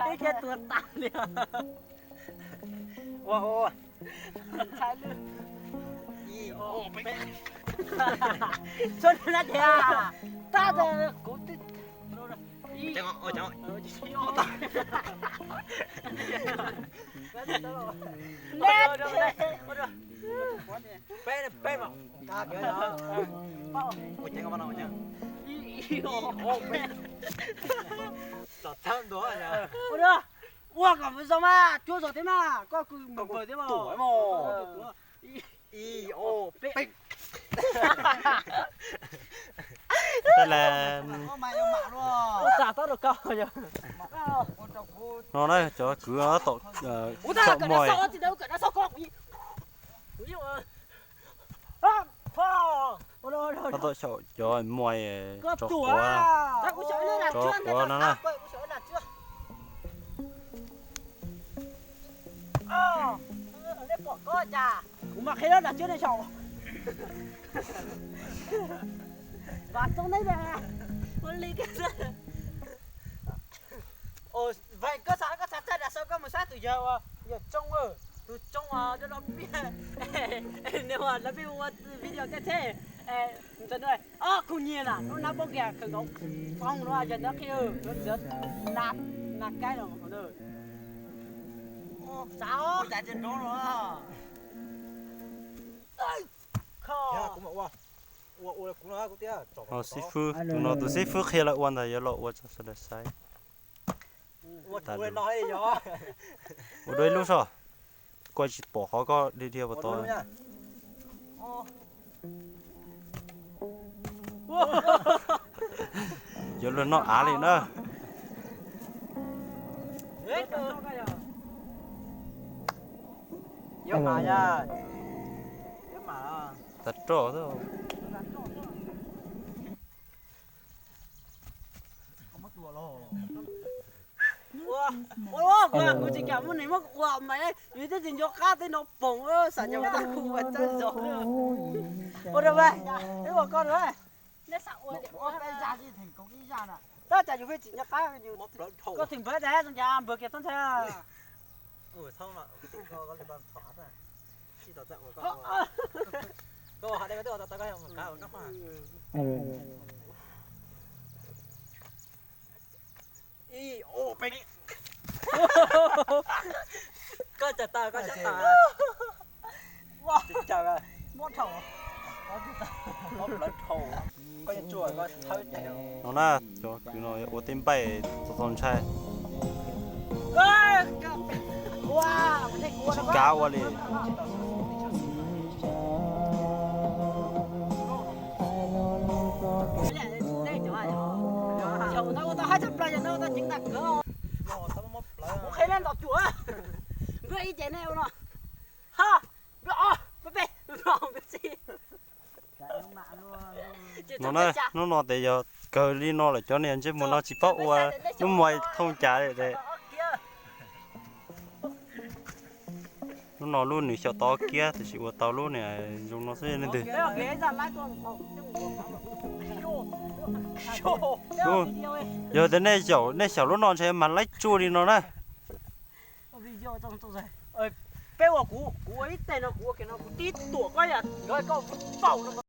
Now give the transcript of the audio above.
Ib kiag tuag tas li. Ua ua. Ntshai lwj. Ib, ob, peb. Tsuav na tiag. Tab sis kuv twb. Ib, ob, peb, peb mas. Ua ceev, ua ceev. Ib, ob, peb. Txog thawb ntua. Ua kom zoo mas, cuab zoo thiab mas, koj kws npaws npaws thiab mas. Ib, ob, peb. Tab sis no na cov kwv tab tom muag, tab tom xyaum cov muag, tsov quav, tsov quav no na. Kuv mam qhia lawv dag tsiab nej xyaum. Vam txoob neb, ua li koj xav, koj xav txaij dag saum koj mus saib tus yawg uas yawg Tsoo, tus Tsoo uas do do piaj, nws uas lawv pheej ua video tej thiab. Ntawd, ob, kuv nyiam na, lub nab pob kiag kawg nkaus, poob no yog ntawd qhia, lawv txiav na, na kaib los na. Xav os. Xib fwb, tus no tus xib fwb qhia lawv ua ntawd yuav los ua tso sawv daws saib. Ua dua ib lub soj, koj tsis pom qhov koj dhia dhia puas tau. Yuav luag noj av li na. Tag roj xwb. Kuv tsis kam muaj neeg muab kuv ua mas, yus twb tsis nco qab tej no poog, xam nyog kuv ua txawj zog. Ua rau mas, ua koj rau. Tab cas yus pheej tsis nco qab, koj tsis npawv tas zoo cas npawg kiag txhob nthe. Ib, ob, peb. Koj cog taw, koj cog taw. Cog, mob dhau. Koj yuav tsuag koj thawb ceg. No na, cov kwv no yuav ua tej npaij txaus txaus ntshai. Tsis kav ua li. No na, hnub no tes yog kawg li no lawm, cov niag ntsej muag no tsis paub ua lub mos thooj cas li tes. Lub no lub nws xyaum tau kiab, tiam sis ua tau lub niag zoo no xwb leej twg. Yog tias nej xyaum, nej xyaum lub no ntshe mas laib tsuaj li no na. Peb ua kuv, kuv ua ib teg no, kuv ua kiag no, kuv tib tuam koj yam nrog koj paum no.